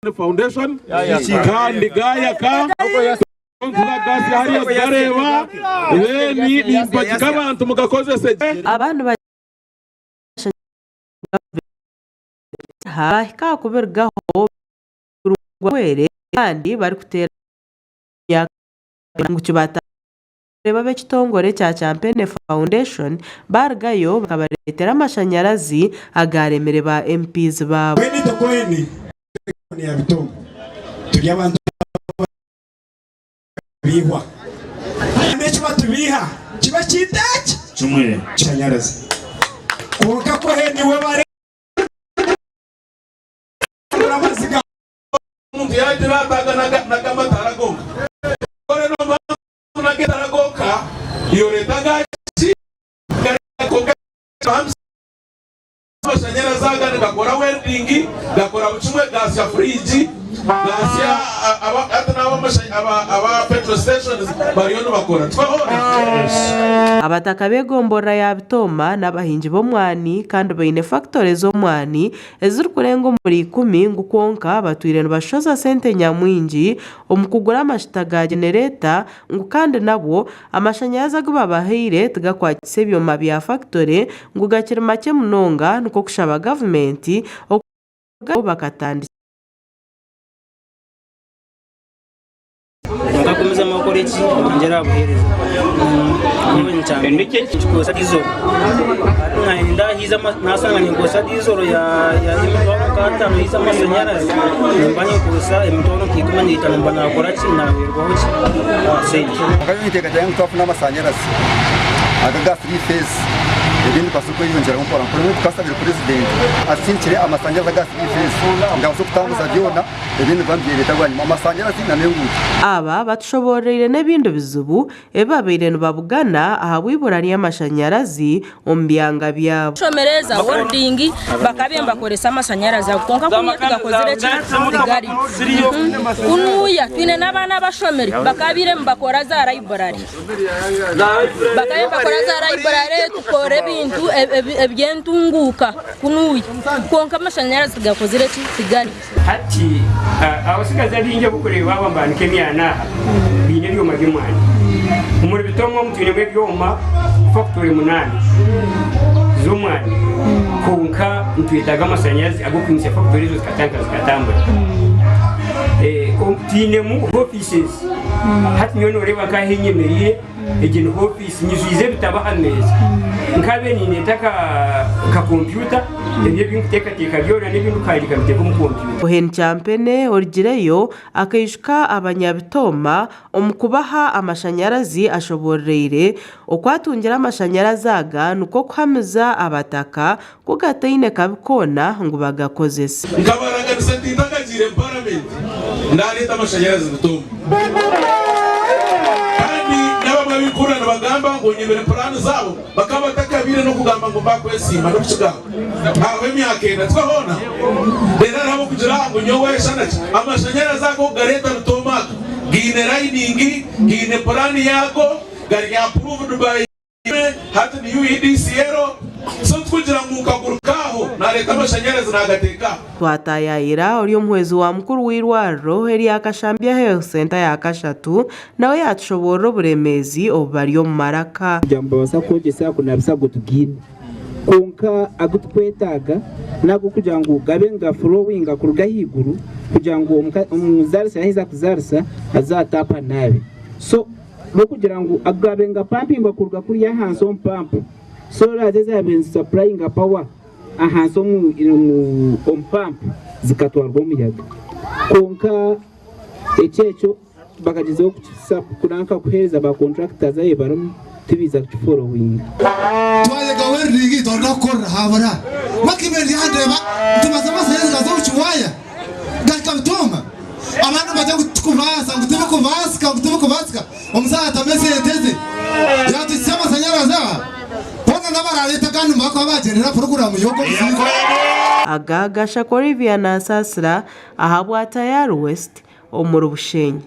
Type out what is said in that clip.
Foundation kandi gaayaka gaasi hariya kugareeba then nimpagika abantu mugakozese gye. Abandi bahika aha kubirugaho bwere kandi barikuteera ngu kibatandikire kureeba ab'ekitongore ekya Champene Foundation baarugayo bakabareetera amashanyarazi agaaremire ba MPs baabo. Mbwenu itwe Cohen ya Bitongo turi abantu ababiihwa kandi eki batubiiha kiba kintu eki Kimwe. Mashanyarazi kwonka Cohen we bare amaziga. Omuntu yaagira ati aga n'ag'amataara gonka. Kore n'omubantu n'ag'etaara gonka, iwe oreeta agaki? Amashanyarazi aga nigakora welding, gakora buri kimwe, gaasya fridge, gaasya hati n'aba aba petrol stations bariyo nibakora. Tikwo hoona? Abataka b'egomborora ya Bitooma n'abahingi b'omwani kandi baine fakitore z'omwani ezirikurenga omuri ikumi ngu kwonka batwire nibashoza sente nyamwingi omu kugura amajuta ga genereta ngu kandi nabwo amashanyarazi agu babahaire tigakwatisa ebyoma bya fakitore ngu gakiri makye munonga nikwo kushaba gavumenti okurugaho bakatandikira. Kwonka gumizamu okore ki? Oyongyere aha buheereza. Nikikozesa diizoro. Hati naanye ndahiiza naashanga ninkozesa diizoro y'emitwaro nk'ataano hiiza amashanyarazi, nimba ninkozesa emitwaro nka 15 mba naakora ki? Naaheerwaho ki? Sente. Kwonka nyowe ninteekateeka ngu twafuna amashanyarazi aga aga phase ebindi bikabaasa kweyongyeraho mpora mpora. Mbwenu tukasabire purezidenti atusindikire amashanyarazi aga phase ngu abaase kutambuza byona. Ebindi nibiba nibyereeta bwanyima amasanyarazi n'enguuto. Aba batushoboororeire n'ebindi bizibu ebi babaire nibabugana ahabw'eibura ry'amashanyarazi omu byanga byabo. Kushomera eza welding bakabaire nibakoresa amashanyarazi ago kwonka kunuya tigakozire ki tigari kunuya twine n'abaana abashomire bakabaire nibakora za library bakabaire nibakora za library tukora ebintu eby'entunguuka kunuya kwonka amashanyarazi tigakozire ki tigari. Hati abatsigazi abaingi abu orikureeba aba nibahanika emyani aha baine ebyoma by'omwani. Omuri Bitooma omu twinemu ebyoma fakitore munaana z'omwani kwonka nitwetaaga amashanyarazi ag'okwimutsya fakitore ezo zikatandika zikatambura. Twinemu hoofiisi hati nyowe nooreeba nk'aha ahu nyemereire Egi ni hofiisi, nyijwize ebitabo aha meeza. Nkaabaire nindeeta nka kompyuta, ebyo ebi ndikuteekateeka byona n'ebi ndikuhandiika mbiteeka omu kompyuta. Cohen Kyampene orugireyo akaijuka abanyabitooma omu kubaha amashanyarazi ashoboororeire oku atungire amashanyarazi aga nikwo kuhamiza abataka ku gataine kabi koona ngu bagakozese. Nkabaraganisa nti ntakagiire mu paramenti ndareeta amashanyarazi Butooma. Kandi n'abamwe abikuhurira nibagamba ngu onyebire puraani zaabo bakaba batakabiire n'okugamba ngu mbakwesiima n'okukigamba. Hahwaho emyaka ena tikwo hoona? Reero hariho abokugira ngu nyowe shana ki? Amashanyarazi ago okugareeta Butooma aga gaine layiningi, gaine puraani yaago, gari approved by. Hati ni UEDCL, so tikugira ngu nkaguruka aho nareeta amashanyarazi nagateeka aho. Twataayaayira ori omuhwezi wa mukuru w'eirwariro erya Kashambya Health Centre ya kashatu nawe yaatushoboorora oburemeezi obu bari omu maraka. Kugira ngu babaasa kukwegyesa aha kunabisa ago tugaine. Kwonka agu tukwetaaga n'ag'okugira ngu gabe niga-flowinga kuruga ahaiguru kugira ngu omuzaarisa yaaheza kuzaarisa aze aha taapu anaabe. So N'okugira ngu gabe nigapampingwa kuruga kuriya ahansi omu pampu, solar ezaabaire nizisapurayinga pawa ahansi omu pampu zikatwarwa omuyaga. Kwonka ekyo ekyo bakagyezaho kuranka kuheereza ba contractors abu barimu tibaija kukiforowinga. Twayega welding twaruga kukorera habura makime ndyandeeba nitubaza amasanyarazi gaza omu kiwaaya gahika Bitooma abandi nibagira ngu titukubaasa ngu tibikubaasika ngu tibikubaasika omusaija atamu esente ze yatuhitsya amasanyarazi aha hoona n'abarareeta agandi nibakuba bagyendera puroguraamu y'ogu omusingye. Aga gashaka Olivia Nansasira ahabwa Tayari West omuri Bushenyi.